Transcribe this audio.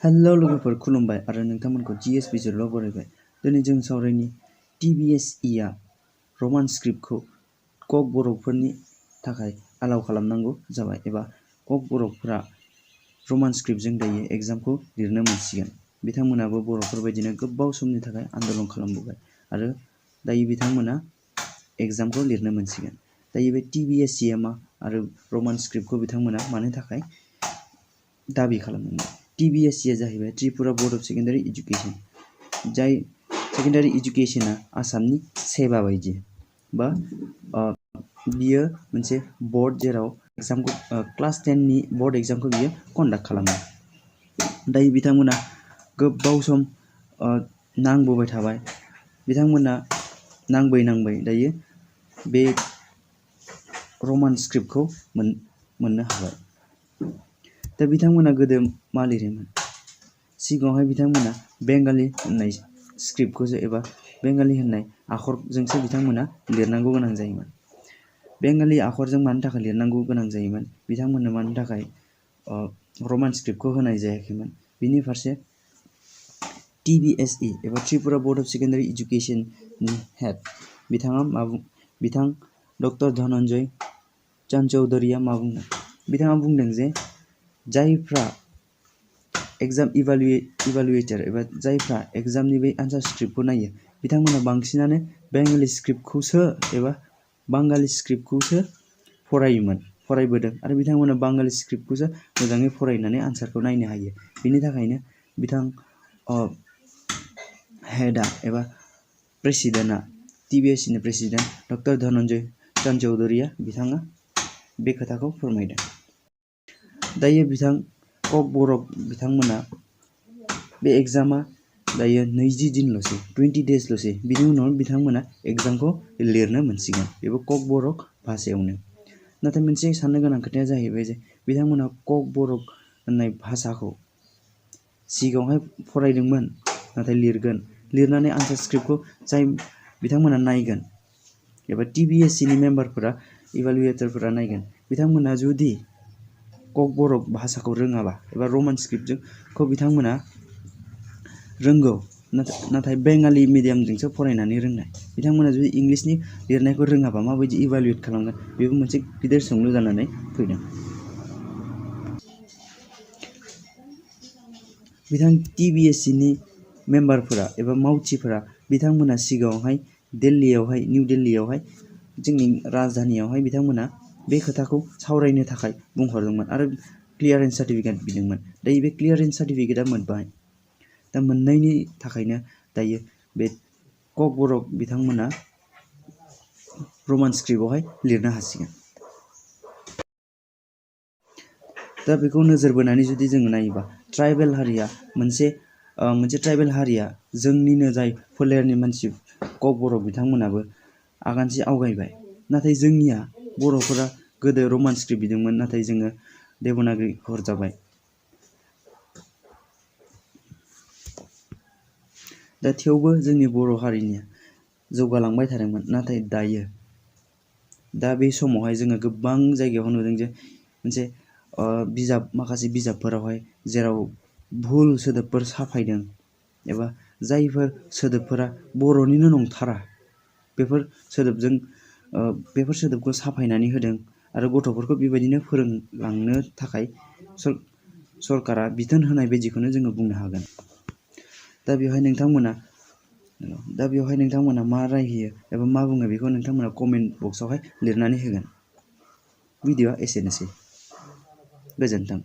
Hello लोगोफोर खुलुमबाय आरो नोंथांमोनखौ जीएस बिजिरल'आव बरायबाय। दिनै जों सावरायनि टीबीएसईआ रमान स्क्रिप्टखौ कक बर'फोरनि थाखाय एलाउ खालामनांगौ जाबाय एबा कक बर'फोरा रमान स्क्रिप्टजों दायो एग्जामखौ लिरनो मोनसिगोन। बिथांमोनाबो बर'फोर बायदिनो गोबाव समनि थाखाय आन्दोलन खालामबोबाय आरो दायो बिथांमोना एग्जामखौ लिरनो मोनसिगोन। दायो बे टीबीएसईआ मा आरो रमान स्क्रिप्टखौ बिथांमोना मानो थाखाय दाबि खालामदोंमोन। टीबीएसईआ जाहैबाय Tripura board of secondary education, जाय सेकेन्डारि एजुकेशना आसामनि सेबा बायदि बा बियो मोनसे बोर्ड जेराव एग्जामखौ क्लास 10 नि बोर्ड एग्जामखौ बियो कन्डाक्ट खालामो। दायो बिथांमोना गोबाव सम नांबोबाय थाबाय, बिथांमोना नांबाय दायो बे रमान स्क्रिप्टखौ मोननो हाबाय। दा बिथांमोना गोदो मा लिरोमोन? सिगाङावहाय बिथांमोना बेंगालि होननाय स्क्रिप्टखौसो एबा बेंगालि होननाय आखरजोंसो बिथांमोना लिरनांगौ गोनां जायोमोन। बेंगालि आखरजों मानो थाखाय लिरनांगौ गोनां जायोमोन? बिथांमोननो मानो थाखाय रमान स्क्रिप्टखौ होनाय जायाखैमोन? बिनि फारसे टीबीएसई एबा त्रिपुरा बोर्ड अफ सेकेन्डारि एजुकेशननि हेड बिथां डक्टर धनन्जय चौधरीया मा बुंदों? बिथाङा बुंदों जे जायफ्रा एग्जाम इभालुएटर एबा जायफ्रा एग्जामनि बै आनसार स्क्रिप्टखौ नायो, बिथांमोना बांसिनानो बेंगालि स्क्रिप्टखौसो एबा बांगालि स्क्रिप्टखौसो फरायबोदों आरो बिथांमोना बांगालि स्क्रिप्टखौसो मोजाङै फरायनानै आनसारखौ नायनो हायो। बिनि थाखायनो बिथां हेडआ एबा प्रेसिडेन्टआ टीबीएसईनि प्रेसिडेन्ट डक्टर धनन्जय चौधरीया बिथाङा बे खोथाखौ फोरमायदों। दायो बिथां कक बर'क बिथांमोना बे एग्जामा दायो 20 दिनल'सै, 20 डेजल'सै, बिनि उनाव बिथांमोना एग्जामखौ लिरनो मोनसिगोन, बेबो कक बर'क भाषायावनो। नाथाय मोनसे साननो गोनां खोथाया जाहैबाय जे बिथांमोना कक बर'क होननाय भाषाखौ सिगाङावहाय फरायदोंमोन, नाथाय लिरनानै आनसार स्क्रिप्टखौ जाय बिथांमोना नायगोन एबा टीबीएसईनि मेम्बारफोरा इभालुएटरफोरा नायगोन, बिथांमोना जुदि कक बर'क भाषाखौ रोङाबा एबा रमान स्क्रिप्टखौ बिथांमोना रोंगौ, नाथाय बेंगालि मिडियामजोंसो फरायनानै रोंनाय, बिथांमोना जुदि इंलिसनि लिरनायखौ रोङाबा माबायदि इभालुएट खालामगोन? बेबो मोनसे गिदिर सोंलु जानानै फैदों। बिथां टीबीएसईनि मेम्बारफोरा एबा मावथिफोरा बिथांमोना सिगाङावहाय निउ दिल्लीयावहाय जोंनि राजधानियावहाय बिथांमोना बे खोथाखौ सावरायनो थाखाय बुंहरदोंमोन आरो क्लियारेन्स सार्टिफिकेट बिदोंमोन। दायो बे क्लियारेन्स सार्टिफिकेटआ मोनबाय। दा मोननायनि थाखायनो दायो बे कक बर'क बिथांमोना रमान स्क्रिप्टआवहाय लिरनो हासिगोन। दा बेखौ नोजोर बोनानै जुदि जोङो नायोबा ट्राइबेल हारिया मोनसे ट्राइबेल हारिया जोंनिनो जाय फोलेरनि मानसि कक बर'क बिथांमोनाबो आगानसे आवगायबाय। नाथाय जोंनिया बर'फोरा गोदो रमान स्क्रिप्ट बिदोंमोन, नाथाय जोङो देबनागरि हरजाबाय। दा थेवबो जोंनि बर' हारिनिया जौगालांबाय थादोंमोन, नाथाय दा बे समावहाय जोङो गोबां जायगायाव नुदों जे मोनसे माखासे बिजाबफोरावहाय जेराव भुल सोदोबफोर साफायदों एबा जायफोर सोदोबफोरा बर'निनो नंथारा, बेफोर सोदोबखौ साफायनानै होदों आरो गथ'फोरखौ बेबायदिनो फोरोंलांनो थाखाय सरकारा बिथोन होनाय बायदिखौनो जोङो बुंनो हागोन। दा बेवहाय नोंथांमोना मा राय होयो एबा मा बुङो बेखौ नोंथांमोना कमेन्ट बक्सआवहाय लिरनानै होगोन। भिडिअ'आ एसेनोसै, गोजोन्थों।